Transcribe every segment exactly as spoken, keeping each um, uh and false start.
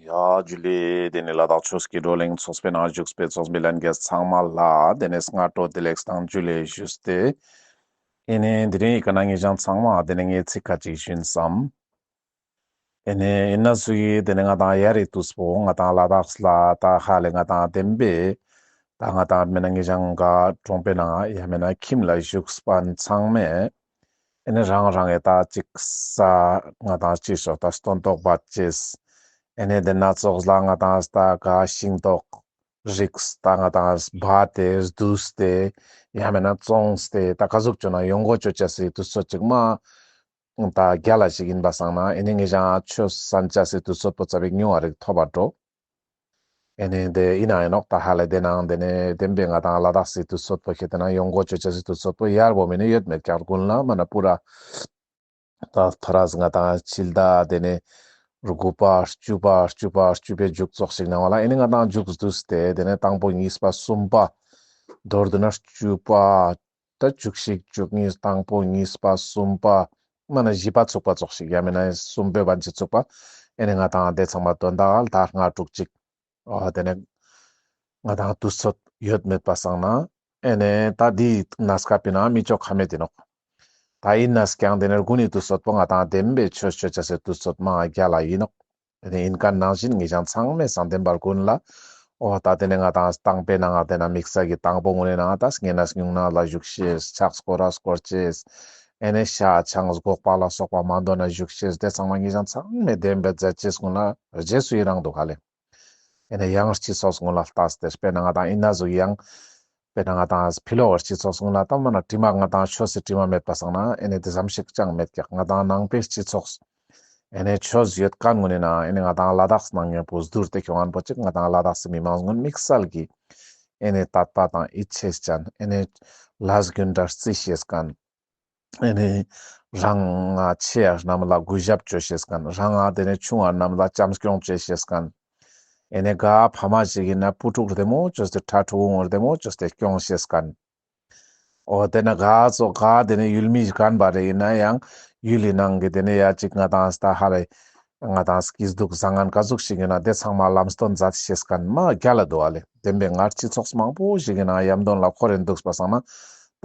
ཡ་ཇུ་ལེ། དེ་ནས་ལ་དྭགས་ཆོས་ཀྱི་བགྲོ་གླེང་ཚོགས་པའི་ནང་བཞུགས་པའི་ཚོགས་མི་ལྷན་རྒྱས་ཚང་མ་ལ་དེ་ནས་སྔ་དྲོ་བདེ་ལེགས་དང་ཇུ་ལེ་ཞུས་ཏེ། ཨེ་ནས་དེ་རིང་ཡི་ག་ན་ངེད་ཅག་ཚང་མ་དེ་ནས་ངས་ཚིག་ཁ་ཅིག་ཞུན་སམ། ཨེ་ནས་ཨིན་ན་སུ་ཡི་དེ་ནས་ང་དང་ཡ་རེ་དུས་པོ་ང་དང་ལ་དྭགས་ལ་ད་ཧ་ལེ་ང་དང་བདེན་པའི་ད་ང་དང་མེད་ན་ངེད་ཅག་ག་གྲོང་པའི་ནང་ཡ་མེད་ན་ཁྱིམ་ལ་བཞུགས་པ་ཚང་མས། ཨེ་ནས་རང་རང་གི་ད་ཅིག་ས་ང་དང་ཅི་ཞོག་ད་སྟོན་ཐོག་བ་ཅེས། ཨེ་ནས་དེ་ན་ཙོགས་ལ་ང་དང་ད་ག་ཤིང་ཏོག་རིགས་ད་ང་དང་སྦ་སྟེ་བསྡུས་ཏེ་ཡ་མེད་ན་བཙོངས་ཏེ་ད་ག་ཟུག་ཅོ་ན་ཡོང་སྒོ་ཅོ་ཅེས་སི་དུས་ཚོད་ཅིག་མ་ད་རྒྱལ་ལ་ཞིག་ཡིན་པ་སང་ན་ཨེ་ནས་ངེད་ཅག་ཆོས་གསན་ཅེས་སི་དུས་ཚོད་པོ་ཙ་པིག་ཉུང་བ་རིག་ཐོབ་པ་འགྲོ། ཨེ་ནས་དེ་ཡིན་ན་ཡིན་ནོག་ད་ཧ་ལེ་དེ་ནང་དེ་ནས་བདེན་པའི་ང་དང་ལ་དྭགས་སི་དུས་ཚོད་པོ་ཁེ་དེ་ན་ཡོང་སྒོ་ཅོ་ཅེས་སི་དུས་ཚོད་པོ་ཡར་བོ་མེ་ནས་ཡོད་མེད་ཀྱང་དགུན་ལ་མ་ན་པུ་ར་ད་ཕ་རས་ང་དང་ཕྱི་ཟླ་དེ་ནས་དགུ་པ་བཅུ་པ་བཅུ་པ་བཅུ་པའི་མཇུག་ཙོགས་ཤིག་ནང་བ་ལ་ཨེ་ནས་ང་དང་མཇུག་བསྡུས་ཏེ་དེ་ནས་དང་པོ་གཉིས་པ་གསུམ་པ་མདོར་བསྡུ་ན་བཅུ་པ། ད་བཅུ་གཅིག་བཅུ་གཉིས་དང་པོ་གཉིས་པ་གསུམ་པ་མ་ན་བཞི་པ་ཚུགས་པ་ཙོགས་ཤིག་ཡ་མེད་ན་གསུམ་པའི་བན་ཅིག་ཚུགས་པ། ཨེ་ནས་ང་དང་དེ་ཚང་མ་དོན་དག་ལ་ད་ལྔ་དྲུག་ཅིག་ཨ་དེ་ནས་ང་དང་དུས་ཚོད་ཡོད་མེད་པ་སང་ན་ཨེ་ནས་ད་དེའི་གནས་སྐབས་པའི་ནང་མི་ཅོ་ཁ་མེད་དེ་ནོག། ད་ཡིན་ན་ཀྱང་དེ་ནས་དགུན་ནི་དུས་ཚོད་པོ་ང་དང་བདེན་པའི་ཆོས་ཅོ་ཅེས་སི་དུས་ཚོད་མ་རྒྱལ་ལ་ཡིན་ནོག། ཨེ་ནས་ཡིན་མཁན་ནང་བཞིན་ངེད་ཅག་ཚང་མས་སང་བདེན་པར་དགུན་ལ་འོ་ད་དེ་ནས་ང་དང་དང་པོའི་ནང་ང་དེ་ན་དམིགས་བསལ་གྱི་དང་པོ་ངུན་ནི་ནང་ང་ད་བསྙེན་གནས་སྨྱུང་གནས་ལ་བཞུགས་ཤེས། ཕྱག་སྐོར་ར་སྐོར་ཅེས། ཨེ་ནས་ཤ་ཆང་སྒོག་པ་ལ་སོགས་པ་མ་འདོན་ན་བཞུགས་ཤེས། དེ་ཚང་མ་ངེད་ཅག་ཚང་མས་བདེན་པའི་མཛད་ཅེས་ངུན་ལ་རྗེས་སུ་ཡི་རང་འདུག་ཧ་ལེ། ཨེ་ནས་ཡང་སྤྱི་ཚོགས་ངུན་ལ་ལྟས་ཏེ་དཔེར་ན་ང་དང་ཡིན་ན་ཟུག་ཡང་དཔེར་ན་ང་དང་ཕྱི་ལོགས་སྤྱི་ཚོགས་ངུན་ལ་ད་མ་ན་དྲི་མ་ང་དང་ཆོས་སི་དྲི་མ་མེད་པ་སང་ན་ཨེ་ནས་དེ་ཙམ་ཞིག་ཅང་མེད་ཀྱག། ང་དང་ནང་པའི་སྤྱི་ཚོགས་ཨེ་ནས་ཆོས་ཡོད་མཁན་ངུན་ནི་ནང་ཨེ་ནས་ང་དང་ལ་དྭགས་ནང་ཉམ་པོ་བསྡུར་ཏེ་ཁྱོང་ངན་པོ་ཅིག་ང་དང་ལ་དྭགས་སི་མི་མང་ངུན་དམིགས་བསལ་གྱི་ཨེ་ནས་དད་པ་དང་ཡིད་ཆེས་ཅན་ཨེ་ནས་ལས་རྒྱུ་འབྲས་རྩི་ཤེས་མཁན། ཨེ་ནས་རང་ང་ཆེ་ཡ་རྣམས་ལ་གུས་ཞབས་བཅོ་ཤེས་མཁན། རང་ང་དེ་ནས་ཆུང་བ་རྣམས་ལ་བྱམས་སྐྱོང་བཅོ་ཤེས་མཁན། ཨེ་ནས་ག་ཕ་མ་ཞིག་ཡིན་ན་བུ་ཕྲུག་བདེ་མོ་བཅོས་ཏེ་ཕྲུ་གུ་ངུ་བདེ་མོ་བཅོས་ཏེ་སྐྱོང་ཤེས་མཁན། འོ་དེ་ནས་ག་ཙོགས་ག་དེ་ནས་ཡུལ་མི་རྒན་པ་རེ་ཡིན་ན་ཡང་ཡུལ་ལི་ནང་གི་དེ་ནས་ཡ་ཅིག་ང་དང་ད་ཧ་ལེ་ང་དང་སྐྱིད་སྡུག་བཟང་ངན་ག་ཟུག་ཞིག་ཡིན་ན་དེ་ཚང་མ་ལམ་སྟོན་མཛད་ཤེས་མཁན་མ་རྒྱལ་ལ་འདུག་ཨ་ལེ། བདེན་པའི་ང་སྤྱི་ཚོགས་མང་པོ་ཞིག་གི་ནང་ཡམ་དོན་ལ་འཁོར་རེ་འདུག་པ་སང་ན་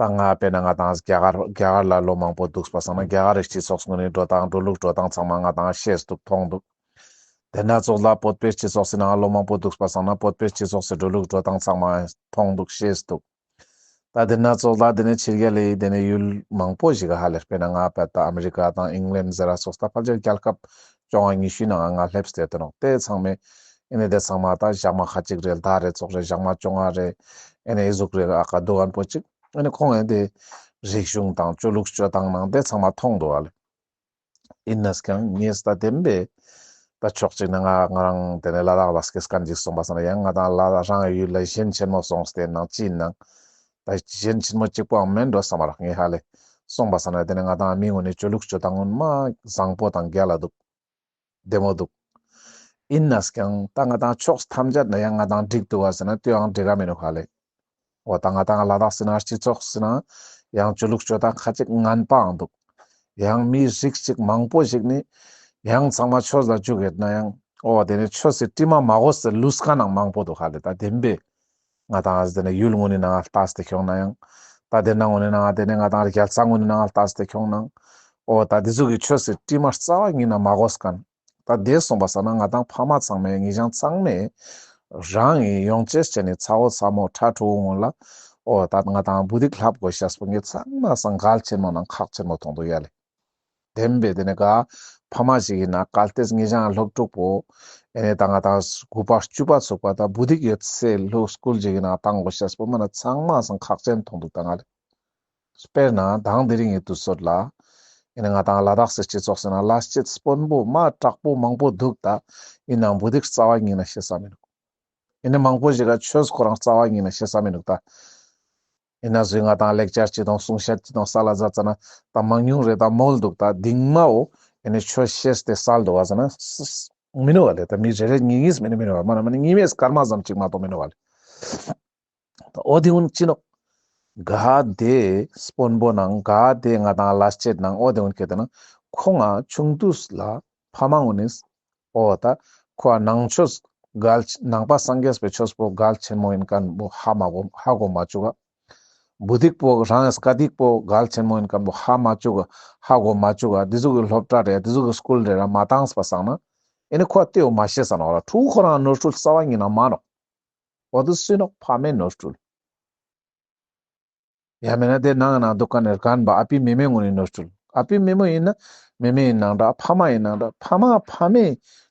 ད་ང་དཔེར་ན་ང་དང་རྒྱ་གར་རྒྱ་གར་ལ་ལོ་མང་པོ་འདུག་པ་སང་ན་རྒྱ་གར་རི་སྤྱི་ཚོགས་ངུན་ནི་འགྲོ་སྟངས་འགྲོ་ལུགས་འགྲོ་སྟངས་ཚང་མ་ང་དང་ཤེས་འདུག་མཐོང་འདུག། དེ་ན་ཙོགས་ལ་བོད་པའི་སྤྱི་ཚོགས་སི་ནང་ལོ་མང་པོ་འདུག་པ་སང་ན་བོད་པའི་སྤྱི་ཚོགས་སི་འགྲོ་ལུགས་འགྲོ་སྟངས་ཚང་མ་མཐོང་འདུག་ཤེས་འདུག། ད་དེ་ན་ཙོགས་ལ་དེ་ནས་ཕྱི་རྒྱལ་ལི་དེ་ནས་ཡུལ་མང་པོ་ཞིག་ག་ཧ་ལེ་དཔེར་ན་ང་དཔེ་ད་ཨ་མི་རི་ཀ་དང་ཨིང་ལན་ཟེར་ར་ཙོགས་ད་ཕལ་ཆེར་རྒྱལ་ཁབ་བཅོ་ལྔ་ཉི་ཤུའི་ནང་ང་སླེབས་ཏེ་དེ་ནོག། དེ་ཚང་མས་ཨེ་ནས་དེ་ཚང་མ་ད་ཞག་མ་ཁ་ཅིག་རེ་ཟླ་རེ་ཙོགས་རེ་ཞག་མ་བཅོ་ལྔ་རེ་ཨེ་ནས་ཨི་ཟུག་རེ་ཨ་ཀ་འདུག་མཁན་པོ་ཅིག་ཨེ་ནས་ཁོང་ཨེ་དེ་རིག་གཞུང་དང་སྤྱོད་ལུགས་སྤྱོད་སྟངས་ནང་དེ་ཚང་མ་མཐོང་འདུག་ཨ་ལེ། ཡིན་ནས་ཀྱང་ངས་ད་བདེན་པའི་ད་ཕྱོགས་གཅིག་ནས་ང་ང་རང་དེ་ནས་ལ་དྭགས་ལ་སྐྱེས་མཁན་ཅིག་སོང་པ་སང་ན་ཡང་ང་དང་ལ་དྭགས་རང་ཡུལ་ལ་ཞེན་ཆེན་མོ་སོང་སྟེ་ནང་ཅི་ནང་ད་ཞེན་ཆེན་མོ་གཅིག་པོའང་མེན་འགྲོ་བསམ་པ་རག་ངས་ཧ་ལེ། སོང་པ་སང་ན་དེ་ནས་ང་དང་མི་ངུན་ནི་སྤྱོད་ལུགས་སྤྱོད་སྟངས་ངུན་མ་བཟང་པོ་དང་རྒྱལ་ལ་འདུག། བདེ་མོ་འདུག། ཡིན་ནས་ཀྱང་ད་ང་དང་ཕྱོགས་ཐམས་ཅད་ནས་ཡང་ང་དང་འགྲིག་འདུག་ག་ཟེར་ན་དེའང་འགྲིག་ག་མི་འདུག་ཧ་ལེ། འོ་ད་ང་དང་ལ་དྭགས་སི་ནང་སྤྱི་ཚོགས་སི་ནང་ཡང་སྤྱོད་ལུགས་སྤྱོད་སྟངས་ཁ་ཅིག་ངན་པའང་འདུག། ཡང་མི་རིགས་ཅིག་མང་པོ་ཞིག་ནི་ཡང་ཚང་མ་ཆོས་ལ་འཇུག་ཡོད་ན་ཡང་འོ་དེ་ནས་ཆོས་སི་དྲི་མ་མ་གོས་ཏེ་ལུས་མཁན་ནང་མང་པོ་འདུག་ཧ་ལེ། ད་བདེན་པའི་ང་དང་དེ་ནས་ཡུལ་ངུན་ནི་ནང་ལྟས་ཏེ་ཁྱོང་ན་ཡང་ད་དེ་ནང་ངུན་ནི་ནང་དེ་ནས་ང་དང་རྒྱལ་ས་ངུན་ནི་ནང་ལྟས་ཏེ་ཁྱོང་ན་འོ་ད་དེ་ཟུག་གི་ཆོས་སི་དྲི་མ་རྩ་བ་ཉིད་ནས་མ་གོས་མཁན། ད་དེ་སོང་པ་སང་ན་ང་དང་ཕ་མ་ཚང་མས་ངེད་ཅག་ཚང་མས་རང་གི་ཡོང་ཅེས་ཅན་ནི་ཚ་བོ་ཚ་མོ་ཕྲུ་གུ་ངུན་ལ་འོ་ད་ང་དང་བུ་དིག་ལྷབ་དགོས་ཤེས་པོ་ངས་ཚང་མ་སང་གལ་ཆེན་མོ་ནང་ཁག་ཆེན་མོ་མཐོང་འདུག་ཡ་ལེ། བདེན་པའི་དེ་ནས་ག་ཕ་མ་ཞིག་ཡིན་ན་གལ་ཏེ་ངེད་ཅག་སློབ་ཕྲུག་པོ་ཨེ་ནས་ད་ང་དང་དགུ་པ་བཅུ་པ་ཚུགས་པ་ད་བུ་དིག་ཡོད་སའི་སློབ་སྐུལ་ཞིག་ཡིན་ན་བཏང་དགོས་ཤེས་པོ་མ་ན་ཚང་མ་སང་ཁག་ཆེན་མཐོང་འདུག་ད་ང་ལེ། དཔེར་ན་དང་དེ་རིང་གི་དུས་ཚོད་ལ་ཨེ་ནས་ང་དང་ལ་དྭགས་སི་སྤྱི་ཚོགས་སི་ནང་ལ་ལས་བྱེད་དཔོན་པོ་མ་དྲག་པོ་མང་པོ་འདུག། ད་ཡིན་ནའང་བུ་དིག་རྩ་བ་ཉིད་ནས་ཤེས་ས་མི་འདུག། ཨེ་ནས་མང་པོ་ཞིག་ག་ཆོས་ཁོ་རང་རྩ་བ་ཉིད་ནས་ཤེས་ས་མི་འདུག་ད། ཡིན་ན་ཟུག་ང་དང་ལེགས་སྦྱར་ཅི་དང་གསུང་བཤད་ཅི་དང་ས་ལ་ཛ་ཙ་ན་ད་མང་ཉུང་རེ་ད་མོལ་འདུག། ད་དིང་མའོ་ཨེ་ནས་ཆོས་ཤེས་ཏེ་སལ་འདུག་ག་ཟེར་ན་མི་ནུག་ག་ལེ། ད་མི་རེ་རེ་ཉིས་ཉིས་མ་ནེ་མི་ནུག་ག་ལེ། མ་ན་མ་ནེ་ཉི་མའི་སྐར་མ་ཙམ་ཅིག་མ་གཏོགས་མི་ནུག་ག་ལེ། ད་འོ་དེ་ཀུན་ཅི་ནོག། ག་དེ་དཔོན་པོ་ནང་ག་དེ་ང་དང་ལས་བྱེད་ནང་འོ་དེ་ཀུན་ཁེ་ཏེ་ན་ཁོང་ང་ཆུང་དུས་ལ་ཕ་མ་ཀུན་ནི་འོ་ད་ ཁོ་ནང་ཆོས་གལ་ནང་པ་སངས་རྒྱས་པའི་ཆོས་པོ་གལ་ཆེན་མོ་ཡིན་མཁན་པོ་ཧ་མ་གོ་ཧ་གོ་མ་བཅུག་ག་བུ་དིག་པོ་རང་སྐད་ཡིག་པོ་གལ་ཆེན་མོ་ཡིན་མཁན་པོ་ཧ་མ་བཅུག་ག་ཧ་གོ་མ་བཅུག་ག་འདི་ཟུག་གི་སློབ་གྲྭ་རེ་འདི་ཟུག་གི་སྐུལ་རེ་ར་མ་བཏང་པ་སང་ན་ཨེ་ནི་ཁོ་ལྟེའོ་མ་ཤེས་ས་ནོག་ལ། ཕྲུ་གུ་ཁོ་རང་ནོར་འཁྲུལ་རྩ་བ་ཉིད་ནས་མ་ནོག་འོ་དེ་སུའི་ནོག་ཕ་མའི་ནོར་འཁྲུལ། ཡང་མེད་ན་དེ་ནང་ན་འདུག་མཁན་ནི་རྒན་པ་ཨ་ཕའི་མེ་མེ་ངོ་ནི་ནོར་འཁྲུལ། ཨ་ཕའི་མེ་མོ་ཡིན་ན་མེ་མེ་ཡིན་ནང་འདྲ་ཕ་མ་ཡིན་ནང་འདྲ་ཕ་མ་ཕ་མའི་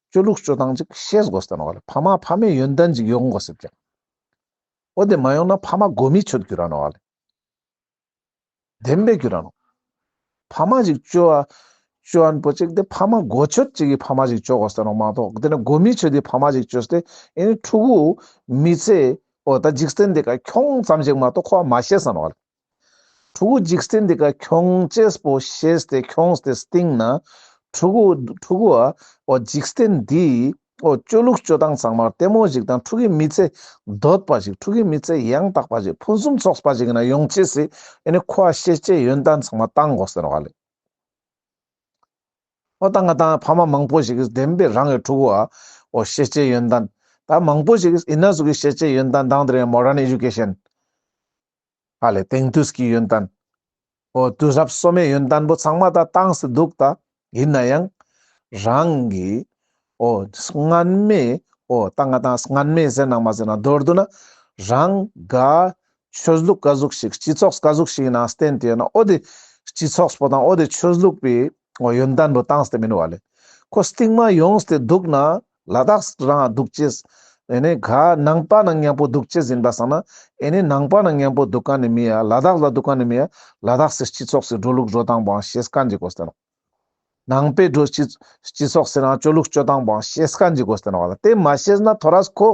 སྤྱོད་ལུགས་སྤྱོད་སྟངས་ཅིག་ཤེས་དགོས་ཏེ་ནོག་ལེ། ཕ་མ་ཕ་མའི་ཡོན་ཏན་ཅིག་ཡོང་དགོས་ཟེར་ཀྱང་། འོ་དེ་མ་ཡོང་ན་ཕ་མ་མགོ་མི་ཆོད་འགྱུར་ར་ནོག་ལེ། བདེན་པའི་འགྱུར་ར་ནོག་ཕ་མ་ཞིག་བཅོ་བ་བཅོ་བན་པོ་ཅིག་དེ་ཕ་མ་མགོ་ཆོད་ཅིག་གི་ཕ་མ་ཞིག་བཅོ་དགོས་ཏེ་ནོག་མ་གཏོགས་དེ་ནི་མགོ་མི་ཆོད་དེ་ཕ་མ་ཞིག་བཅོས་ཏེ་ཨེ་ནི་ཕྲུ་གུ་མི་ཚེ་འོ་ད་འཇིག་རྟེན་འདི་ཀ་ཁྱོང་ཙམ་ཞིག་མ་གཏོགས་ཁོ་བ་མ་ཤེས་ས་ནོག་ལེ། ཕྲུ་གུ་འཇིག་རྟེན་འདི་ཀ་ཁྱོང་ཅེས་པོ་ཤེས་ཏེ་ཁྱོངས་ཏེ་སྟིང་ན་ཕྲུ་གུ་ཕྲུ་གུ་ཨ་འོ་འཇིག་རྟེན་འདིའི་འོ་སྤྱོད་ལུགས་སྤྱོད་སྟངས་ཚང་མ་ལྟད་མོ་ཞིག་དང་ཕྲུ་གུའི་མི་ཚེ་འདོད་པ་ཞིག་ཕྲུ་གུའི་མི་ཚེ་ཡང་དག་པ་ཞིག་ཕུན་སུམ་ཚོགས་པ་ཞིག་ན་ཡོང་ཅེས་སི་ཨེ་ནི་ཁོ་ཤེས་བྱའི་ཡོན་ཏན་ཚང་མ་བཏང་དགོས་ཟེར་བ་ལེ། འོ་ད་ང་དང་ཕ་མ་མང་པོ་ཞིག་གིས་བདེན་པའི་རང་གི་ཕྲུ་གུ་ཨ་འོ་ཤེས་བྱའི་ཡོན་ཏན་ད་མང་པོ་ཞིག་གིས་ཨི་ན་ཟུག་གི་ཤེས་བྱའི་ཡོན་ཏན་དང་དེ་རིང་མོ་ཌརན་ཨེ་ཇུ་ཀེ་ཤན། ཧ་ལས་དེང་དུས་ཀྱི་ཡོན་ཏན། འོ་དུས་རབས་སོ་མའི་ཡོན་ཏན་པོ་ཚང་མ་ད་བཏང་སྟེ་འདུག་ད། ཡིན་ན་ཡང་། རང་གི་འོ་སྔན་མའི་འོ་ད་ང་དང་སྔན་མའི་ཟེར་ན་མ་ཟེར་ན་མདོར་བསྡུ་ན། རང་ག་ཆོས་ལུགས་ག་ཟུག་ཞིག་སྤྱི་ཚོགས་ག་ཟུག་ཞིག་ནང་བསྟེན་ཏེ་ཡོད་ན་འོ་དེ་སྤྱི་ཚོགས་པོ་དང་འོ་དེ་ཆོས་ལུགས་པའི་འོ་ཡོན་ཏན་པོ་བཏང་སྟེ་མིན་བ་ལེ། ཁོ་སྟིང་མ་ཡོངས་ཏེ་འདུག་ན། ལ་དྭགས་རང་འདུག་ཅེས། ཨེ་ནི་ག་ནང་པ་ནང་མཉམ་པོ་འདུག་ཅེས་ཡིན་པ་སང་ན། ཨེ་ནི་ནང་པ་ནང་མཉམ་པོ་འདུག་མཁན་ནི་མི་ཡ་ལ་དྭགས་ལ་འདུག་མཁན་ནི་མི་ཡ་ལ་དྭགས་སི་སྤྱི་ཚོགས་སི་འགྲོ་ལུགས་འགྲོ་སྟངས་པོའང་ཤེས་མཁན་ཅིག་དགོས་ཏེ་ནོག་ནང་པའི་འགྲོ་སྤྱི་སྤྱི་ཚོགས་སི་ནང་སྤྱོད་ལུགས་སྤྱོད་སྟངས་པོའང་ཤེས་མཁན་ཅིག་དགོས་ཏེ་ནོག་ལ། དེ་མ་ཤེས་ན་ཐོ་རས་ཁོ་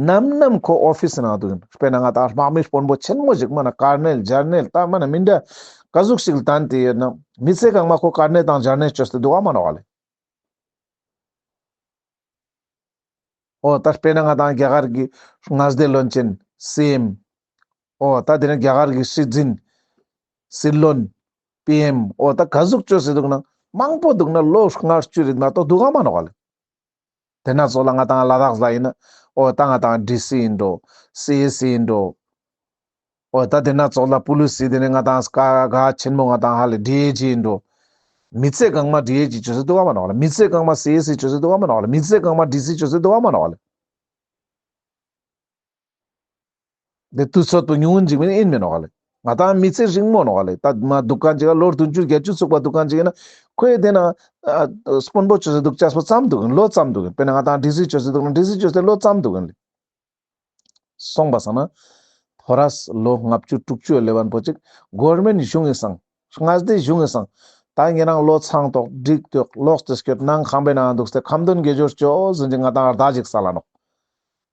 ནམ་ནམ་ཁོ་ཨོ་ཕིས་ནང་འདུག་ཡིན། དཔེར་ན་ང་དང་དམག་མི་དཔོན་པོ་ཆེན་མོ་ཞིག་མ་ན་ཀར་ནེལ་ཇར་ནེལ་ད་མ་ན་མི་འདྲ་ག་ཟུག་ཞིག་ལ་བཏང་སྟེ་ཡོད་ན་མི་ཚེ་གང་མ་ཁོ་ཀར་ནེལ་དང་ཇར་ནེལ་བཅོས་ཏེ་འདུག་ག་མ་ནོག་ལེ། འོ་ད་དཔེར་ན་ང་དང་རྒྱ་གར་གྱི་མངའ་སྡེ་བློན་ཆེན་སི་ཨེམ། འོ་ད་དེ་ནི་རྒྱ་གར་གྱི་སྲིད་འཛིན། སྲིད་བློན། པི་ཨེམ། འོ་ད་ག་ཟུག་བཅོས་སེ་འདུག་ན་མང་པོ་འདུག་ན་ལོ་ལྔ་བཅུ་རེ་མ་གཏོགས་འདུག་ག་མ་ནོག་ལེ། དེ་ན་ཙོགས་ལ་ང་དང་ལ་དྭགས་ལ་ཡིན་ན་འོ་ད་ང་དང་ཌི་སི་ཡིན་འགྲོ། སི་ཨེ་སི་ཡིན་འགྲོ། འོ་ད་དེ་ན་ཙོགས་ལ་པུ་ལི་སི་དེ་ནི་ང་དང་ཀ་ག་ཆེན་མོ་ང་དང་ཧ་ལེ་ཌི་ཨེ་ཇི་ཡིན་འགྲོ། མི་ཚེ་གང་མ་ཌི་ཨེ་ཇི་བཅོས་སེ་འདུག་ག་མ་ནོག་ལེ། མི་ཚེ་གང་མ་སི་ཨེ་སི་བཅོས་སེ་འདུག་ག་མ་ནོག་ལེ། མི་ཚེ་གང་མ་ཌི་སི་བཅོས་སེ་འདུག་ག་མ་ནོག་ལེ། དེ་དུས་ཚོད་པོ་ཉུང་ངུན་ཅིག་མིན་ཡིན་མིན་ནོག་ལེ། ང་དང་མི་ཚེ་རིང་མོ་ནོག་ལེ། ད་མ་འདུག་མཁན་ཅིག་ལོ་བདུན་ཅུ་བརྒྱད་ཅུ་ཚུགས་པ་འདུག་མཁན་ཅིག་ཡིན་ན་ཁོས་དེ་ན་དཔོན་པོ་བཅོས་སེ་འདུག་ཅེས་པོ་ཙམ་འདུག་ཡིན། ལོ་ཙམ་འདུག་ཡིན། དཔེར་ན་ང་དང་ཌི་སི་བཅོས་སེ་འདུག་ན་ཌི་སི་བཅོས་སེ་ལོ་ཙམ་འདུག་ཡིན་ལེ། སོང་པ་སང་ན། ཐོ་རས་ལོ་ལྔ་བཅུ་དྲུག་ཅུ་ལེ་བན་པོ་ཅིག་གོར་མེན་གཞུང་ངི་སང་། མངའ་སྡེ་གཞུང་ངི་སང་། ད་ངེ་རང་ལོ་ཚང་ཏོག་འགྲིག་ཏོག་ལོག་སྟེ་སྐྱོད་ནང་ཁང་པའི་ནང་འདུག་སྟེ་ཁ་འདོན་དགེ་སྦྱོར་བཅོ་ཟིན་ཅིག་ང་དང་རྡ་ཅིག་ས་ལ་ནོག་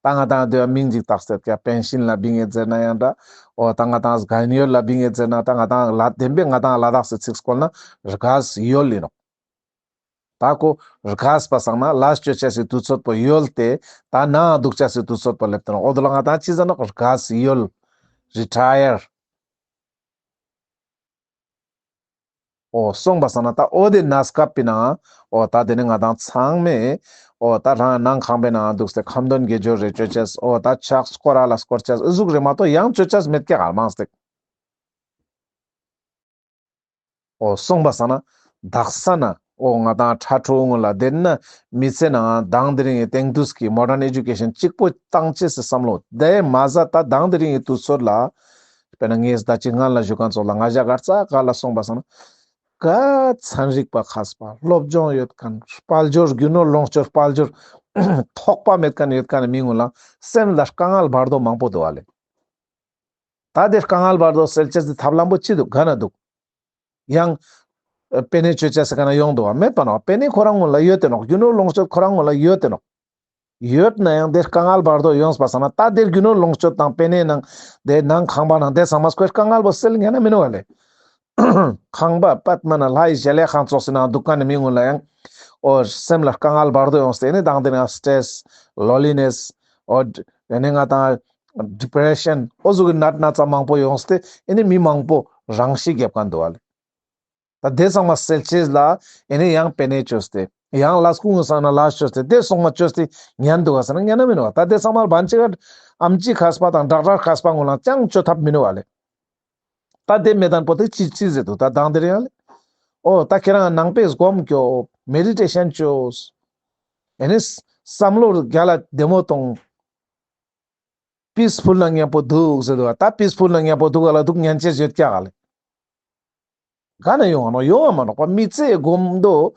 ད་ང་དང་དེ་བ་མིང་ཅིག་བཏགས་སྟེ་ཀྱ་པེན་ཤིན་ལ་བིང་ངེ་ཟེར་ན་ཡང་འདྲ། འོ་ད་ང་དང་སྒན་ཡོལ་ལ་བིང་ངེ་ཟེར་ན་ད་ང་དང་ལ་བདེན་པའི་ང་དང་ལ་དྭགས་སི་ཚིག་སྐོལ་ན་རྒས་ཡོལ་ཡིན་ནོག་ད་ཁོ་རྒས་པ་སང་ན་ལས་བཅོ་ཅེས་སི་དུས་ཚོད་པོ་ཡོལ་ཏེ་ད་ནང་འདུག་ཅེས་སི་དུས་ཚོད་པོ་སླེབས་ཏེ་ནོག་འོ་དོ་ལ་ང་དང་ཅི་ཟེར་ནོག་རྒས་ཡོལ། རི་ཊ་ཡར། འོ་སོང་པ་སང་ན་ད་འོ་དེ་གནས་སྐབས་པའི་ནང་འོ་ད་དེ་ནི་ང་དང་ཚང་མས་འོ་ད་རང་ནང་ཁང་པའི་ནང་འདུག་སྟེ་ཁ་འདོན་དགེ་སྦྱོར་རེ་བཅོ་ཅེས། འོ་ད་ཕྱག་སྐོར་ར་ལ་སྐོར་ཅེས་ཨི་ཟུག་རེ་མ་གཏོགས་ཡང་བཅོ་ཅེས་མེད་ཀྱག་ཨ་མང་སྟེ། འོ་སོང་པ་སང་ན་དག་ས་ན་འོ་ང་དང་ཁྲ་ཁྲོ་ངུ་ལ་དེ་ན་མི་ཚེ་ནང་དང་དེ་རིང་གི་དེང་དུས་ཀྱི་མོ་ཌརན་ཨེ་ཇུ་ཀེ་ཤན་གཅིག་པོ་བཏང་ཅེས་སི་བསམ་བློ་དེ་མ་ཟད་ད་དང་དེ་རིང་གི་དུས་ཚོད་ལ་དཔེར་ན་ངས་ད་ཅི་སྔན་ལ་ཞུ་མཁན་ཙོགས་ལ་ང་ཞ་གར་ཙ་ག་ལ་སོང་པ་སང་ན་ག་ཚན་རིག་པ་མཁས་པ་སློབ་སྦྱོང་ཡོད་མཁན་དཔལ་འབྱོར་རྒྱུ་ནོར་ལོངས་སྤྱོད་དཔལ་འབྱོར་ཐོགས་པ་མེད་མཁན་ཡོད་མཁན་ནི་མི་ངུན་ལ་སེམས་ལ་དཀའ་ངལ་བར་དོ་མང་པོ་འདུག་ཨ་ལེ། ད་དེ་དཀའ་ངལ་བར་དོ་སེལ་ཅེས་སི་ཐབས་ལམ་པོ་ཅི་འདུག་ག་ན་འདུག་ཡང་། པེ་ནེ་བཅོ་ཅེས་སི་ག་ན་ཡོང་འདུག་བ་མེད་པ་ནོག་པེ་ནེ་ཁོ་རང་ངུན་ལ་ཡོད་དེ་ནོག་རྒྱུ་ནོར་ལོངས་སྤྱོད་ཁོ་རང་ངུན་ལ་ཡོད་དེ་ནོག་ཡོད་ན་ཡང་དེ་དཀའ་ངལ་བར་དོ་ཡོངས་པ་སང་ན་ད་དེ་རྒྱུ་ནོར་ལོངས་སྤྱོད་དང་པེ་ནེ་ནང་དེ་ནང་ཁང་པ་ནང་དེ་ཚང་མ་ཁོའི་དཀའ་ངལ་པོ་སེལ་ཉན་ན་མི་ནུག་བ་ལེ། ཁང་པ་པད་མ་ན་ལྷ་ཡི་གཞལ་ཡས་ཁང་ཙོགས་སི་ནང་འདུག་མཁན་ནི་མི་ངུན་ལ་ཡང་། འོ་སེམས་ལ་དཀའ་ངལ་བར་དོ་ཡོངས་ཏེ་ཨེ་ནི་དང་དེ་ནི་སི་ཊྲེས། ལོན་ལི་ནེས། འོ་ཨེ་ནི་ང་དང་ཌི་པི་རེ་ཤན་འོ་ཟུག་གི་ནད་ན་ཚ་མང་པོ་ཡོངས་ཏེ་ཨེ་ནི་མི་མང་པོ་རང་ཤི་རྒྱབ་མཁན་འདུག་བ་ལེ། ད་དེ་ཚང་མ་སེལ་ཅེས་ལ་ཨེ་ནི་ཡང་པེ་ནེ་བཅོས་ཏེ། ཡང་ལས་ཁུངས་སང་ན་ལས་ཅོས་ཏེ་དེ་སོང་མ་ཅོས་ཏེ་ཉན་འདུག་ག་ཟེར་ན་ཉན་ན་མི་ནུག་ག། ད་དེ་ཚང་མ་བན་ཅིག་ག་ཨམ་ཆི་མཁས་པ་དང་ཌོག་ཊར་མཁས་པ་ངོ་ལ་ཅང་ཅོ་ཐབས་མི་ནུག་ག་ལེ། ད་དེ་མེད་དང་པོ་དེ་ཅི་ཅི་ཟེར་འདུག་ད་དང་དེ་རིང་ཡང་ལེ། ཨོ་ད་ཁྱེད་རང་ནང་པའི་སྒོམ་སྐྱོ། མེ་ཌི་ཊེ་ཤན་ཅོས། ཨེ་ནི་བསམ་བློ་རྒྱལ་ལ་བདེ་མོ་གཏོང་། པིས་ཕུལ་ན་མཉམ་པོ་འདུག་ཟེར་འདུག་ག། ད་པིས་ཕུལ་ན་མཉམ་པོ་འདུག་ག་ལ་འདུག་ཉན་ཅེས་ཡོད་ཀྱག་ག་ལེ། ག་ན་ཡོང་ང་ནོག། ཡོང་ང་མ་ནོག་པ། མི་ཚེ་སྒོམ་དོ།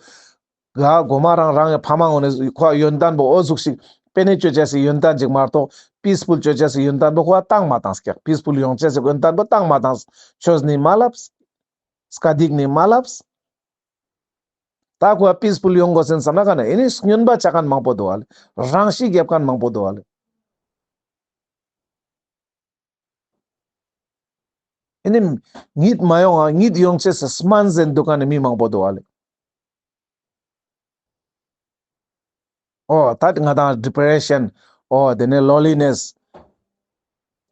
ག་གོ་མ་རང་རང་གི་ཕ་མ་ངོ་ནས་ཁོ་ཡོན་ཏན་པོ་འོ་ཟུག་ཞིག་པེ་ནེ་ཅོ་ཅེས་སི་ཡོན་ཏན་ཅིག་མ་གཏོགས་པིས་ཕུལ་ཅོ་ཅེས་སི་ཡོན་ཏན་པོ་ཁོ་བཏང་མ་བཏང་ཀྱག། པིས་ཕུལ་ཡོང་ཅེས་སི་ཡོན་ཏན་པོ་བཏང་མ་བཏང་། ཆོས་ནི་མ་ལབས། སྐད་ཡིག་ནི་མ་ལབས། ད་ཁོ་པིས་ཕུལ་ཡོང་དགོས་སེན་བསམ་ན་ག་ན་ཨེ་ནི་སྨྱོན་པ་ཆ་མཁན་མང་པོ་འདུག་ག་ལེ། རང་ཤི་རྒྱབ་མཁན་མང་པོ་འདུག་ག་ལེ། ཨེ་ནི་གཉིད་མ་ཡོང་ང་གཉིད་ཡོང་ཅེས་སི་སྨན་ཟེན་འདུག་ག་ནི་མི་མང་པོ་འདུག་ག་ལེ། ཨོ་ད་ང་དང་ཌི་པི་རེ་ཤན། ཨོ་དེ་ནས་ལོན་ལི་ནེས།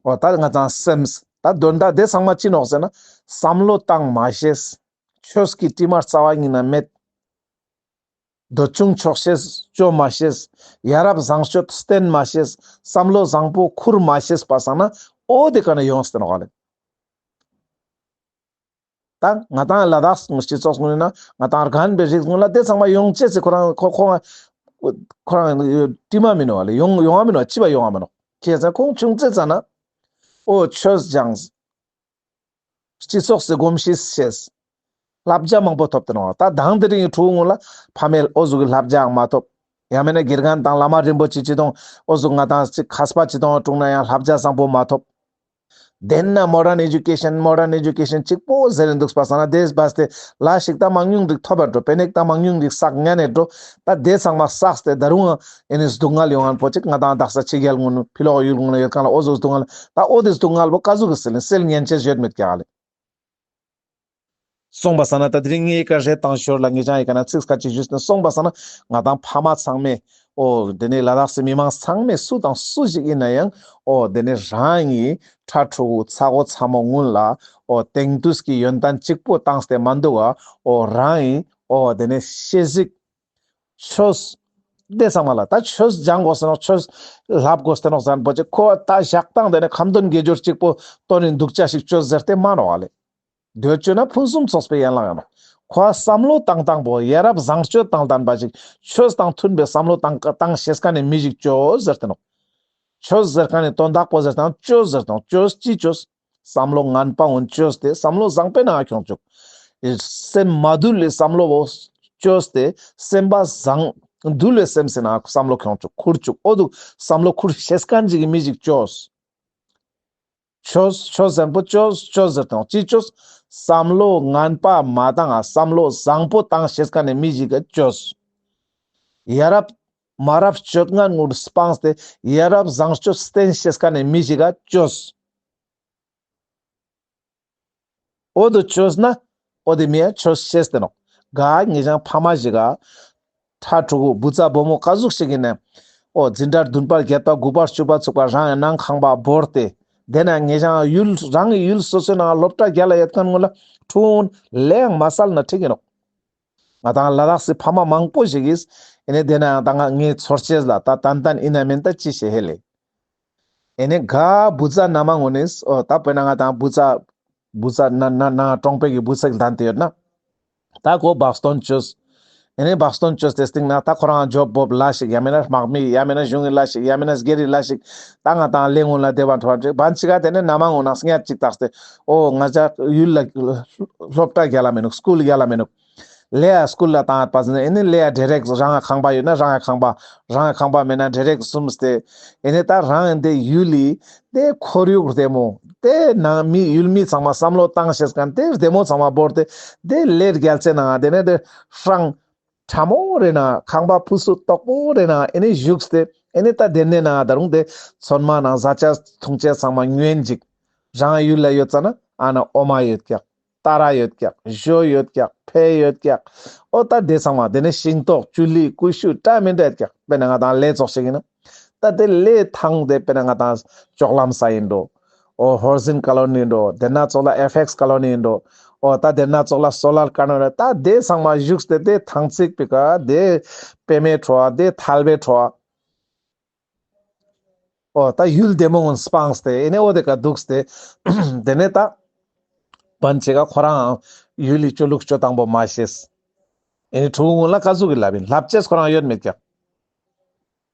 ཨོ་ད་ང་དང་སེམས། ད་དོན་དག་དེ་ཚང་མ་ཅི་ནོག་ཟེར་ན་བསམ་བློ་བཏང་མ་ཤེས། ཆོས་ཀྱི་དྲི་མ་རྩ་བ་ཉིད་ནས་མེད། འདོད་ཆུང་ཆོག་ཤེས་ཅོ་མ་ཤེས། ཡ་རབས་བཟང་སྤྱོད་བསྟེན་མ་ཤེས། བསམ་བློ་བཟང་པོ་ཁུར་མ་ཤེས་པ་སང་ན་ཨོ་དེ་ཀ་ནས་ཡོངས་ཏེ་ནོག་ལེ། ད་ང་དང་ལ་དྭགས་སྤྱི་ཚོགས་ངོས་ན་ང་དང་རྒན་པའི་རིགས་ངོས་ལ་དེ་ཚང་མ་ཡོང་ཅེས་སི་ཁོ་རང་ཁོ་ཁོ་ཁོ་རང་དྲི་མ་མི་ནོག་ལེ། ཡོང་ཡོང་བ་མི་ནོག། ཅི་བ་ཡོང་བ་མི་ནོག། ཁྱེད་ཚང་ཁོང་ཆུང་ཙེ་ཙ་ན་ཨོ་ཆོས་སྦྱངས། སྤྱི་ཚོགས་སི་གོམས་གཤིས་ཤེས། བསླབ་བྱ་མང་པོ་ཐོབ་ཏེ་ནོག། ད་དང་དེ་རིང་ཕྲུ་གུ་ངོས་ལ་ཕ་མས་ཨོ་ཟུག་གི་བསླབ་བྱའང་མ་ཐོབ། ཡང་མེད་ན་དགེ་རྒན་དང་བླ་མ་རིན་པོ་ཆེ་ཅི་དང་ཨོ་ཟུག་ང་དང་ཅི་མཁས་པ་ཅི་དང་དྲུང་ན་ཡང་བསླབ་བྱ་བཟང་པོ་མ་ཐོབ། དེན་ན་མོ་ཌན་ཨེ་ཇུ་ཀེ་ཤན་མོ་ཌན་ཨེ་ཇུ་ཀེ་ཤན་གཅིག་པོ་ཟེར་རིན་འདུག་པ་སང་ན་དེས་བས་ཏེ་ལ་ཞིག་ད་མང་ཉུང་རིག་ཐོབ་པར་འགྲོ། པེ་ནེག་ད་མང་ཉུང་རིག་བསགས་ཉན་ནས་འགྲོ། ད་དེ་ཚང་མ་བསགས་ཏེ་ད་རུང་ཨེ་ནི་སྡུག་བསྔལ་ཡོང་ངན་པོ་ཅིག་ང་དང་དག་ས་ཕྱི་རྒྱལ་ངོས་ནས་ཕི་ལོག་ཡུལ་ངོས་ནས་ཡོད་མཁན་ལ་ཨོ་ཟུག་སྡུག་བསྔལ་ད་ཨོ་དེ་སྡུག་བསྔལ་པོ་ཀ་ཟུག་གི་སེལ་ཡིན་སེལ་ཉན་ཅེས་ཡོད་མེད་ཀྱག་ལེ། སོང་པ་སང་ན་ད་དེ་རིང་ངའི་ཀ་རེ་བཏང་ཞོར་ལ་ངེད་ཅག་ཡི་ཀ་ན་ཚིག་ཁ་ཅིག་ཞུས་ནས་སོང་པ་སང་ན་ང་དང་ཕ་མ་ཚང་མས་ཨོ་དེ་ནས་ལ་དྭགས་སི་མི་མང་ཚང་མས་སུ་དང་སུ་ཞིག་ཡིན་ན་ཡང་ཨོ་དེ་ནས་རང་གི་ཕྲུ་གུ་ཚ་བོ་ཚ་མོ་ངུན་ལ་ཨོ་དེང་དུས་ཀྱི་ཡོན་ཏན་གཅིག་པོ་བཏང་སྟེ་མ་འདུག་ག། ཨོ་རང་གི་ཨོ་དེ་ནས་ཤེས་གཟིགས། ཆོས། དེ་ཚང་མ་ལ་ད་ཆོས་སྦྱང་དགོས་ཟེར་ནོག། ཆོས་ལབ་དགོས་ཟེར་ནོག་ཟེར་ན་པོ་ཅིག་ཁོ་ད་ཞག་དང་དེ་ནས་ཁ་འདོན་དགེ་སྦྱོར་གཅིག་པོ་བཏོན་ནས་འདུག་ཅེས་ཞིག་ཅོས་ཟེར་ཏེ་མ་ནོག་ལེ། འདོད་ཅོ་ན་ཕུན་སུམ་ཚོགས་པའི་ཡན་ལག་ཡིན་ནོག། ཁོ་བསམ་བློ་བཏང་སྟངས་པོ་ཡ་རབས་བཟང་སྤྱོད་དང་ལྡན་པ་ཞིག་ཆོས་དང་མཐུན་པའི་བསམ་བློ་བཏང་བཏང་ཤེས་མཁན་ནི་མི་ཞིག་ཅོས་ཟེར་ཏེ་ནོག། ཆོས་ཟེར་མཁན་ནི་དོན་དག་པོ་ཟེར་དང་ཅོས་ཟེར་དང་ཅོས་ཅི་ཅོས། བསམ་བློ་ངན་པ་འོན་ཅོས་ཏེ་བསམ་བློ་བཟང་པོའི་ནང་ཁྱོང་བཅུག། སེམས་མ་དུལ་ལེ་བསམ་བློ་བོ་ཅོས་ཏེ་སེམས་པ་བཟང་དུལ་ལེ་སེམས་སི་ནང་བསམ་བློ་ཁྱོང་བཅུག་ཁུར་བཅུག། ཨོ་དུ་བསམ་བློ་ཁུར་ཤེས་མཁན་ཅིག་གི་མི་ཞིག་ཅོས། ཆོས་ཆོས་ཟེར་པོ་ཅོས་ཅོས་ཟེར་དང་ཅི་ཅོས། བསམ་བློ་ངན་པ་མ་བཏང་ང་བསམ་བློ་བཟང་པོ་བཏང་ཤེས་མཁན་ནི་མི་ཞིག་ག་ཅོས། ཡ་རབས་མ་རབས་སྤྱོད་ངན་ངུར་སྤངས་ཏེ་ཡ་རབས་བཟང་སྤྱོད་བསྟེན་ཤེས་མཁན་ནི་མི་ཞིག་ག་ཅོས། ཨོ་དོ་ཅོས་ན་ཨོ་དེ་མི་ཡ་ཆོས་ཤེས་ཏེ་ནོག། ག་ངེ་ཞང་ཕ་མ་ཞིག་ག་ཕྲུ་གུ་བུ་ཚ་བུ་མོ་ག་ཟུག་ཞིག་ཡིན་ན་ཨོ་འཛིན་གྲྭ་བདུན་པ་བརྒྱད་པ་དགུ་པ་བཅུ་པ་ཚུགས་པ་རང་ཡང་ནང་ཁང་པ་བོར་ཏེ་དེ་ན་ངེ་ཞང་ཡུལ་རང་གི་ཡུལ་སོ་སོའི་ནང་སློབ་གྲྭ་རྒྱལ་ལ་ཡོད་མཁན་ངོ་ལ་ཕྲུ་གུ་ལེ་ཡང་མ་སལ་ན་འགྲིག་གི་ནོག། ང་དང་ལ་དྭགས་སི་ཕ་མ་མང་པོ་ཞིག་གིས་ཨེ་ནེ་དེ་ན་ཡང་ད་ང་ངའི་ཚོར་ཅེས་ལ་ད་ཏན་ཏན་ཡིན་ན་མིན་ད་ཅི་ཤེས་ཧེ་ལེ། ཨེ་ནེ་ག་བུ་ཚ་ན་མ་ངོ་ནེ་ཨོ་ད་དཔེར་ན་ང་དང་བུ་ཚ་བུ་ཚ་ན་ན་ན་གྲོང་པའི་གི་བུ་ཚ་ལྡན་ཏེ་ཡོད་ན་ད་ཁོ་བག་སྟོན་ཅོས། ཨེ་ནེ་བག་སྟོན་ཅོས་ཏེ་སྟིང་ན་ད་ཁོ་རང་ཇོབ་བོབ་ལ་ཞིག་ཡང་མེད་ན་དམག་མི་ཡང་མེད་ན་གཞུང་གི་ལ་ཞིག་ཡང་མེད་ན་སྒེར་རི་ལ་ཞིག་ད་ང་དང་ལེ་ངོ་ལ་དེ་བ་འཕྲོ་བ་འཕྲོ་བན་ཅིག་ག་དེ་ནེ་ན་མ་ངོ་ན་སྙད་ཅིག་བཏགས་ཏེ་ཨོ་ང་ཅག་ཡུལ་ལ་སློབ་གྲྭ་རྒྱལ་ལ་མི་ནུག། སྐུལ་རྒྱལ་ལ་མི་ནུག། ལེ་ཡ་སྐུལ་ལ་བཏང་ཡོད་པ་ཟེར་ན་ཨེ་ནེ་ལེ་ཡ་ཌི་རེག་རང་ང་ཁང་པ་ཡོད་ན་རང་ང་ཁང་པ་རང་ང་ཁང་པ་མེད་ན་ཌི་རེག་སུམས་ཏེ་ཨེ་ནེ་ད་རང་ཨེ་འདི་ཡུལ་ལི་དེ་ཁོར་ཡུག་བདེ་མོ་དེ་ནང་མི་ཡུལ་མི་ཚང་མ་བསམ་བློ་བཏང་ཤེས་མཁན་དེ་བདེ་མོ་ཚང་མ་བོར་ཏེ་དེ་ལེ་རྒྱལ་ཚེ་ནང་དེ་ནེ་དེ་ཧྲང་ཁྲ་མོ་རེ་ན་ཁང་པ་ཕུ་སུ་དོག་པོ་རེ་ན་ཨེ་ནེ་བཞུགས་ཏེ་ཨེ་ནེ་ད་དེ་ནེ་ན་ད་རུང་དེ་ཚོད་མ་ནང་བཟའ་ཆ་འཐུང་ཆ་ཚང་མ་ཉོན་ཅིག་རང་ཡུལ་ལ་ཡོད་ཙ་ན་ཨ་ན་འོ་མ་ཡོད་ཀྱག། ཏ་ར་ཡོད་ཀྱག། ཞོ་ཡོད་ཀྱག། ཕེ་ཡོད་ཀྱག། ཨོ་ད་དེ་ཚང་མ་དེ་ནེ་ཤིང་ཏོག་ཅུ་ལི་ཀུ་ཤུ་འདྲ་མི་འདྲ་ཡོད་ཀྱག། དཔེར་ན་ང་དང་ལེ་ཙོགས་ཤིག་ཡིན་ན་ད་དེ་ལེ་ཐང་དེ་དཔེར་ན་ང་དང་ཅོག་ལམ་ས་ཡིན་འགྲོ། ཨོ་ཧོར་ཟིན་ཀ་ལོ་ནི་ཡིན་འགྲོ། དེ་ན་ཙོགས་ལ་ཨེ་ཕེགས་ཀ་ལོ་ནི་ཡིན་འགྲོ། འོ་ད་དེ་ན་ཙོགས་ལ་སོ་ལར་ཀ་ནོ་རེ་ད་དེ་ཚང་མ་བཞུགས་ཏེ་དེ་ཐང་ཚིག་པི་ཀ་དེ་པེ་མའི་ཁྲོ་བ་དེ་ཐལ་བའི་ཁྲོ་བ། འོ་ད་ཡུལ་བདེ་མོ་ངུན་སྤངས་ཏེ་ཨེ་ནེ་འོ་དེ་ཀ་འདུགས་ཏེ་དེ་ནེ་ད་བན་ཆེ་ཀ་ཁོ་རང་ཡུལ་ལི་ཅོ་ལུགས་ཅོ་སྟངས་པོ་མ་ཤེས། ཨེ་ནེ་ཕྲུ་གུ་ངུན་ལ་ཀ་ཟུག་གི་ལབ་ཡིན་ལབ་ཅེས་ཁོ་རང་ཡོད་མེད་ཀྱག་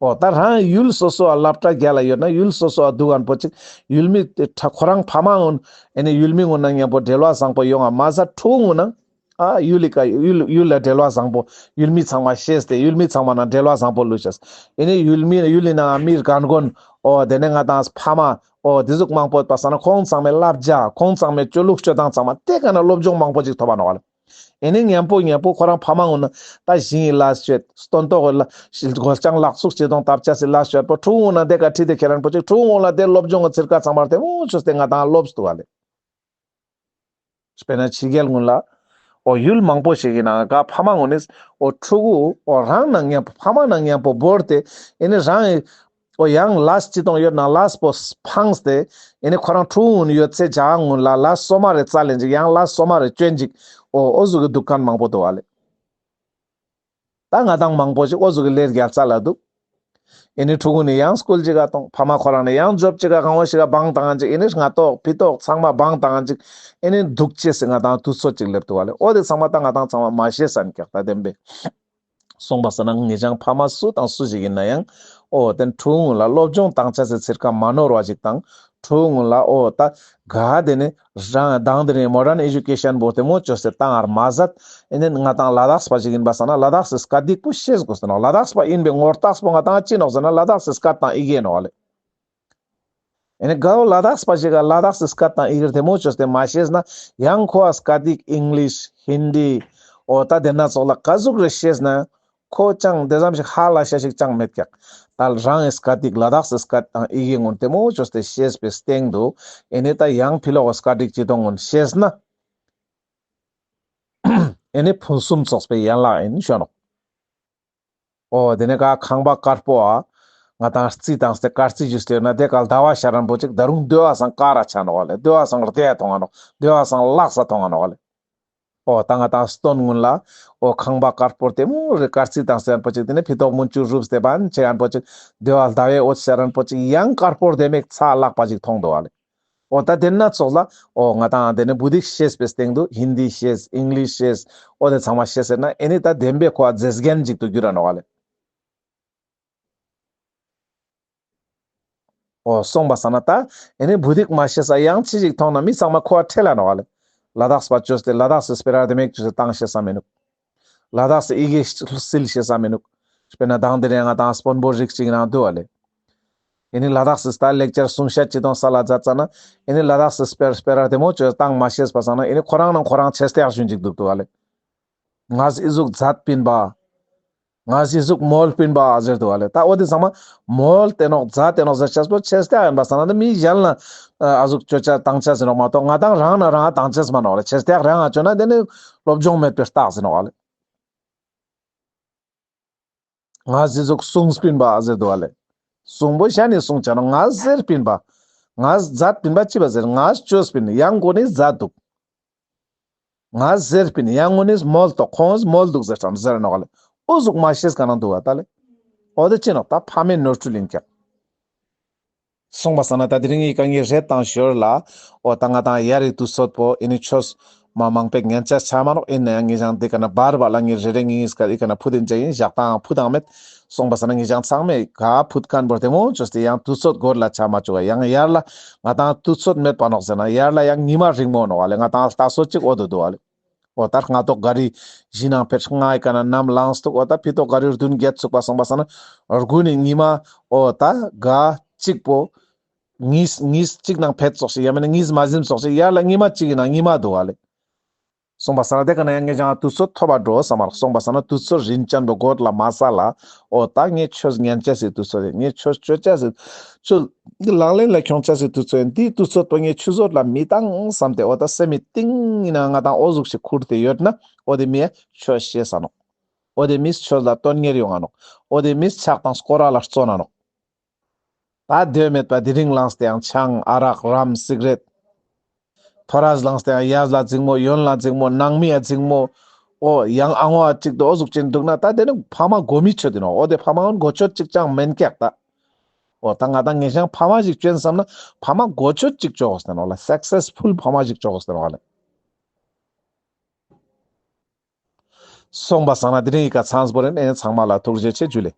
འོ་ད་རང་ཡུལ་སོ་སོ་བ་སློབ་གྲྭ་རྒྱལ་ལ་ཡོད་ན་ཡུལ་སོ་སོ་བ་འདུག་གན་པོ་ཅིག་ཡུལ་མི་ཁོ་རང་ཕ་མ་ངུན་ཨེ་ནེ་ཡུལ་མི་ངུན་ན་མཉམ་པོ་འབྲེལ་བ་བཟང་པོ་ཡོང་ང་མ་ཟད་ཕྲུ་གུ་ངུན་ན་ཨ་ཡུལ་ལི་ཀ་ཡུལ་ཡུལ་ལ་འབྲེལ་བ་བཟང་པོ་ཡུལ་མི་ཚང་མ་ཤེས་ཏེ་ཡུལ་མི་ཚང་མ་ན་འབྲེལ་བ་བཟང་པོ་ལུས་ཤེས། ཨེ་ནེ་ཡུལ་མི་ཡུལ་ལི་ནང་མི་རྒན་རྒོན་འོ་དེ་ནེ་ང་དང་ཕ་མ་འོ་དེ་ཟུག་མང་པོ་ཡོད་པ་སང་ན་ཁོང་ཚང་མའི་བསླབ་བྱ་ཁོང་ཚང་མའི་ཅོ་ལུགས་ཅོ་སྟངས་ཚང་མ་དེ་ཀ་ན་སློབ་སྦྱོང་མང་པོ་ཅིག་ཐོབ་པ་ནོག་ལེ། ཨེ་ནེ་མཉམ་པོ་མཉམ་པོ་ཁོ་རང་ཕ་མ་ངུན་ན་ད་ཞིང་ངི་ལས་བྱེད་སྟོན་ཐོག་གི་ལ་སྒོ་ལྕང་ལག་ཚུགས་བྱེད་དོང་བཏབ་ཅེས་སི་ལས་བྱེད་པོ་ཕྲུ་གུ་ངུན་ན་དེ་ཀ་ཁྲིད་དེ་ཁྱེར་རན་པོ་ཅིག་ཕྲུ་གུ་ངུན་ལ་དེ་སློབ་སྦྱོང་གི་ཚིར་ཀ་ཚང་མ་དེ་མོ་ཅོས་ཏེ་ང་དང་སློབ་སྟུ་བ་ལེ། དཔེར་ན་ཕྱི་རྒྱལ་ངུན་ལ་འོ་ཡུལ་མང་པོ་ཞིག་གི་ནང་ག་ཕ་མ་ངུན་ནིས་འོ་ཕྲུ་གུ་འོ་རང་ན་མཉམ་པོ་ཕ་མ་ན་མཉམ་པོ་བོར་ཏེ་ཨེ་ནེ་རང་ངི་འོ་ཡང་ལས་ཅི་དོང་ཡོད་ན་ལས་པོ་ཕངས་ཏེ་ཨེ་ནེ་ཁོ་རང་ཕྲུ་གུ་ངུན་ཡོད་ཚད་ཇ་ངུན་ལ་ལས་སོ་མ་རེ་རྩ་ལེན་ཅིག་ཡང་ལས་སོ་མ་རེ་སྐྱོན་ཅིག་འོ་འོ་ཟུག་གི་འདུག་མཁན་མང་པོ་འདུག་བ་ལེ། ད་ང་དང་མང་པོ་ཞིག་འོ་ཟུག་གི་ལས་རྒྱལ་ས་ལ་འདུག་ཨེ་ནེ་ཕྲུ་གུ་ནི་ཡང་སྐུལ་ཅིག་ག་གཏོང་ཕ་མ་ཁོ་རང་ནི་ཡང་ཇོབ་ཅིག་ག་གང་བོ་ཞིག་ག་བང་བཏང་ཅིག་ཨེ་ནེ་སྔ་ཏོག་ཕི་ཏོག་ཚང་མ་བང་བཏང་ཅིག་ཨེ་ནེ་འདུག་ཅེས་སི་ང་དང་དུས་ཚོད་ཅིག་སླེབས་འདུག་བ་ལེ། འོ་དེ་ཚང་མ་ད་ང་དང་ཚང་མ་མ་ཤེས་ས་ནི་ཀྱག་ད་བདེན་པས། སོང་པ་སང་ན་ངེད་ཅག་ཕ་མ་སུ་དང་སུ་ཞིག་ཡིན་ན་ཡང་འོ་དེ་ཕྲུ་གུ་ལ་སློབ་སྦྱོང་བཏང་ཅེས་སི་ཚིར་ཀ་མ་ནོར་བ་ཞིག་དང་ཕྲུ་གུ་ལ་འོ་ད་ག་དེ་ནི་རང་དང་དེ་ནི་མོ་ཌརན་ཨེ་ཇུ་ཀེ་ཤན་པོ་དེ་མོ་ཅོས་ཏེ་བཏང་བར་མ་ཟད་ཨེ་ནི་ང་དང་ལ་དྭགས་པ་ཞིག་ཡིན་པ་སང་ན་ལ་དྭགས་སི་སྐད་ཡིག་པོ་ཤེས་དགོས་ཟེར་ནོག་ལ་དྭགས་པ་ཡིན་པའི་ངོ་རྟགས་པོ་ང་དང་ཅི་ནོག་ཟེར་ན་ལ་དྭགས་སི་སྐད་དང་ཡི་གེ་ནོག་ལེ། ཨེ་ནི་གའོ་ལ་དྭགས་པ་ཞིག་ག་ལ་དྭགས་སི་སྐད་དང་ཡི་གེ་དེ་མོ་ཅོས་ཏེ་མ་ཤེས་ན་ཡང་ཁོ་ཨ་སྐད་ཡིག་ཨིང་ལིཤ་ཧིན་དི་འོ་ད་དེ་ན་ཙོགས་ལ་ག་ཟུག་རེ་ཤེས་ན་ཁོ་ཅང་དེ་ཙམ་ཞིག་ཧ་ལས་ཤེས་ཤིག་ཅང་མེད་ཀྱག་ད་རང་ངི་སྐད་ཡིག་ལ་དྭགས་སི་སྐད་དང་ཡི་གེ་ངུན་དེ་མོ་ཅོས་ཏེ་ཤེས་པའི་སྟེང་དུ་ཨེ་ནི་ད་ཡང་ཕི་ལོག་གི་སྐད་ཡིག་ཅི་དོང་ངུན་ཤེས་ན་ཨེ་ནི་ཕུན་སུམ་ཚོགས་པའི་ཡན་ལག་ཡིན་ཞུ་ནོག་འོ་དེ་ནས་ཀ་ཁང་པ་དཀར་པོ་ཨ། ང་དང་རྩི་དང་སྟེ་དཀར་རྩི་ཞུས་ཏེ་ན་དེ་ཀ་ཟླ་བ་ཤར་རན་པོ་ཅིག་ད་རུང་དེ་བ་སང་དཀར་ར་ཆ་ནོག་ལེ། དེ་བ་སང་རྡེ་ཐོང་ང་ནོག་དེ་བ་སང་ལགས་ས་ཐོང་ང་ནོག་ལེ། འོ་ད་ང་དང་སྟོན་ངུན་ལ་འོ་ཁང་པ་དཀར་པོ་དེ་མོ་རེ་དཀར་རྩི་དང་སྟེ་རན་པོ་ཅིག་དེ་ནས་ཕི་ཏོག་མུན་ཆུ་རུབ་སྟེ་བན་ཆེ་རན་པོ་ཅིག་དེ་བ་ཟླ་བའི་འོད་ཤར་རན་པོ་ཅིག་ཡང་དཀར་པོ་དེ་མེག་ཚ་ལག་པ་ཅིག་ཐོང་དུག་ལེ། འོ་ད་དེ་ན་ཙོགས་ལ་འོ་ང་དང་དེ་ནི་བོད་ཡིག་ཤེས་པའི་སྟེང་དུ་ཧིན་དི་ཤེས་ཨིང་ལིཤ་ཤེས་འོ་དེ་ཚང་མ་ཤེས་ཟེར་ན་ཨེ་ནི་ད་བདེན་པའི་ཁོ་ཨ་མཛེས་རྒྱན་ཅིག་ཏུ་གྱུར་ར་ནོག་ལེ། འོ་སོང་པ་སང་ན་ད་ཨེ་ནི་བོད་ཡིག་མ་ཤེས་ས་ཡང་ཅི་ཞིག་མཐོང་ན་མི་ཚང་མ་ཁོ་ཨ་ཁྲེལ་ལ་ནོག་ལེ། ལ་དྭགས་པ་བཅོས་ཏེ་ལ་དྭགས་སི་སྤེ་ར་དེ་མེག་བཅོས་ཏེ་བཏང་ཤེས་ས་མི་ནུག་ལ་དྭགས་སི་ཡི་གེ་སིལ་ཤེས་ས་མི་ནུག་དཔེར་ན་དང་དེ་རིང་ང་དང་དཔོན་པོ་རིགས་ཅིག་ནང་འདུག་ལེ། ཨེ་ནི་ལ་དྭགས་སི་ད་ལེག་ཅར་གསུང་བཤད་ཅི་དང་ས་ལ་མཛད་ཙ་ན་ཨེ་ནི་ལ་དྭགས་སི་སྤེ་ར་སྤེ་ར་དེ་མོ་བཅོས་བཏང་མ་ཤེས་པ་སང་ན་ཨེ་ནི་ཁོ་རང་ནང་ཁོ་རང་ཆེ་སྟེ་ཡག་ཞུན་ཅིག་འདུག་འདུག་ལེ། ང་ཟི་ཟུག་མཛད་པིན་པ། ང་ཟི་ཟུག་མོལ་པིན་པ་ཟེར་འདུག་ལེ། ད་འོ་དེ་ཚང་མ་མོལ་ཏེ་ནོག་མཛད་དེ་ནོག་ཟེར་ཅེས་པོ་ཆེ་སྟེ་ཡིན་པ་སང་ན་ད་མི་གཞན་ལ་ཨ་ཟུག་བཅོ་ཅེས་བཏང་ཅེས་ཟེར་ནོག་མ་གཏོགས་ང་དང་རང་ན་རང་བཏང་ཅེས་མ་ནོག་ལེ། ཆེ་སྟེ་རང་ང་བཅོ་ན་དེ་ནི་སློབ་སྦྱོང་མེད་པའི་རྟགས་ཟེར་ནོག་ལེ། ང་ཟི་ཟུག་གསུངས་པིན་པ་ཟེར་འདུག་ལེ། གསུང་པོ་ཤ་ནི་གསུང་ཅ་ནོག་ང་ཟེར་པིན་པ། ང་མཛད་པིན་པ་ཅི་བ་ཟེར་ང་བཅོས་པིན་ཡང་ཁོ་ནི་མཛད་འདུག་ང་ཟེར་པིན་ཡང་ཁོ་ནི་མོལ་ཏོག་ཁོང་མོལ་འདུག་ཟེར་ཙམ་ཟེར་ནོག་ལེ། འོ་ཟུག་མ་ཤེས་ཀ་ནང་འདུག་བ་ད་ལེ། འོ་དེ་ཅི་ནོག་ད་ཕ་མའི་ནོར་འཁྲུལ་ཡིན་ཀྱག་སོང་པ་སང་ན་ད་དེ་རིང་ངི་ཀ་ངའི་རེད་དང་ཞོར་ལ་འོ་ད་ང་དང་ཡར་རི་དུས་ཚོད་པོ་ཨེ་ནི་ཆོས་མ་མང་པོ་ཉན་ཆ་ཆ་མ་ནོག་ཡིན་ན་ཡང་ངེད་ཅག་འདི་ཀ་ན་བར་བར་ལ་ངའི་རེ་རེ་ངེ་ངེས་ཀ་ཨི་ཀ་ན་ཕུད་དེན་ཅ་ཡིན་ཞག་དང་ཕུད་དང་མེད། སོང་པ་སང་ན་ངེད་ཅག་ཚང་མས་ག་ཕུད་མཁན་པོ་དེ་མོ་བཅོས་ཏེ་ཡང་དུས་ཚོད་འགོར་ལ་ཆ་མ་བཅུག་ག་ཡང་ཡར་ལ་ང་དང་དུས་ཚོད་མེད་པ་ནོག་ཟེར་ན་ཡར་ལ་ཡང་ཉི་མ་རིང་མོ་ནོག་ལེ། ང་དང་ལྟ་སོ་ཅིག་འོ་དོ་འདུག་ལེ། འོ་ད་སྔ་ཏོག་ག་རི་བཞི་ནང་ཕེར་ལྔ་ཡི་ཀ་ན་ནམ་ལངས་འདུག་འོ་ད་ཕི་ཏོག་ག་རི་བདུན་བརྒྱད་ཚུགས་པ་སོང་པ་སང་ན་དགུ་ནི་ཉི་མ་འོ་ད་ག་གཅིག་པོ་ཉིས་ཉིས་གཅིག་ནང་ཕེད་ཙོགས་ཤིག་ཡང་མིན་ན་ཉིས་མ་ཟིན་ཙོགས་ཤིག་ཡར་ལ་ཉི་མ་གཅིག་གི་ནང་ཉི་མ་འདུག་ལེ། སོང་པ་སང་ན་དེ་ཀ་ན་ཡང་ངེད་ཅག་དུས་ཚོད་ཐོབ་པ་འགྲོ་བསམ་མ་རག་སོང་པ་སང་ན་དུས་ཚོད་རིན་ཅན་པོ་འགོར་ལ་མ་ས་ལ་འོ་ད་ངས་ཆོས་ཉན་ཅེས་སི་དུས་ཚོད་རེད། ངས་ཆོས་བཅོ་ཅེས་སི་ཆོས་ལག་ལེན་ལ་ཁྱོང་ཅེས་སི་དུས་ཚོད་ཡིན། དེའི་དུས་ཚོད་པོ་ངས་ཆུད་ཟོས་ལ་མི་བཏང་བསམ་སྟེ་འོ་ད་སེམས་མི་གཏིང་ཡིན་ན་ང་དང་འོ་ཟུག་ཞིག་ཁུར་ཏེ་ཡོད་ན་འོ་དེ་མིས་ཆོས་ཤེས་ས་ནོག་འོ་དེ་མིས་ཆོས་ལ་དོན་གཉེར་ཡོང་ང་ནོག་འོ་དེ་མིས་ཕྱག་དང་སྐོར་ར་ལ་བརྩོན་ན་ནོག་ད་དེ་མེད་པ་དེ་རིང་ལངས་ཏེ་ཡང་ཆང་ཨ་རག་རམ་སིག་རེཊ་ ཐོ་རས་ལངས་ཏེ་ཡང་ཡར་ལ་འཛིང་མོ་ཡོན་ལ་འཛིང་མོ་ནང་མི་ཡ་འཛིང་མོ། འོ་ཡང་ཨ་ངོ་ཨ་ཅིག་ཏུ་འོ་ཟུག་ཅན་འདུག་ན་ད་དེ་ནི་ཕ་མ་གོ་མི་ཆོད་དེ་ནོག་འོ་དེ་ཕ་མ་འོན་གོ་ཆོད་ཅིག་ཅང་མེན་ཀྱག་ད། འོ་ད་ང་ད་ངེ་ཤང་ཕ་མ་ཞིག་ཅོ་ཡིན་བསམ་ན་ཕ་མ་གོ་ཆོད་ཅིག་ཅོ་དགོས་ཏེ་ནོག་ལེ། སག་སེས་ཕུལ་ཕ་མ་ཞིག་ཅོ་དགོས་ཏེ་ནོག་ལེ། སོང་པ་སང་ན་དེ་རིང་ཡི་ཀ་ཚང་པོ་རེད། ཨེ་ཚང་མ་ལ་ཐུགས་རྗེ་ཆེ་ཇུ་ལེ།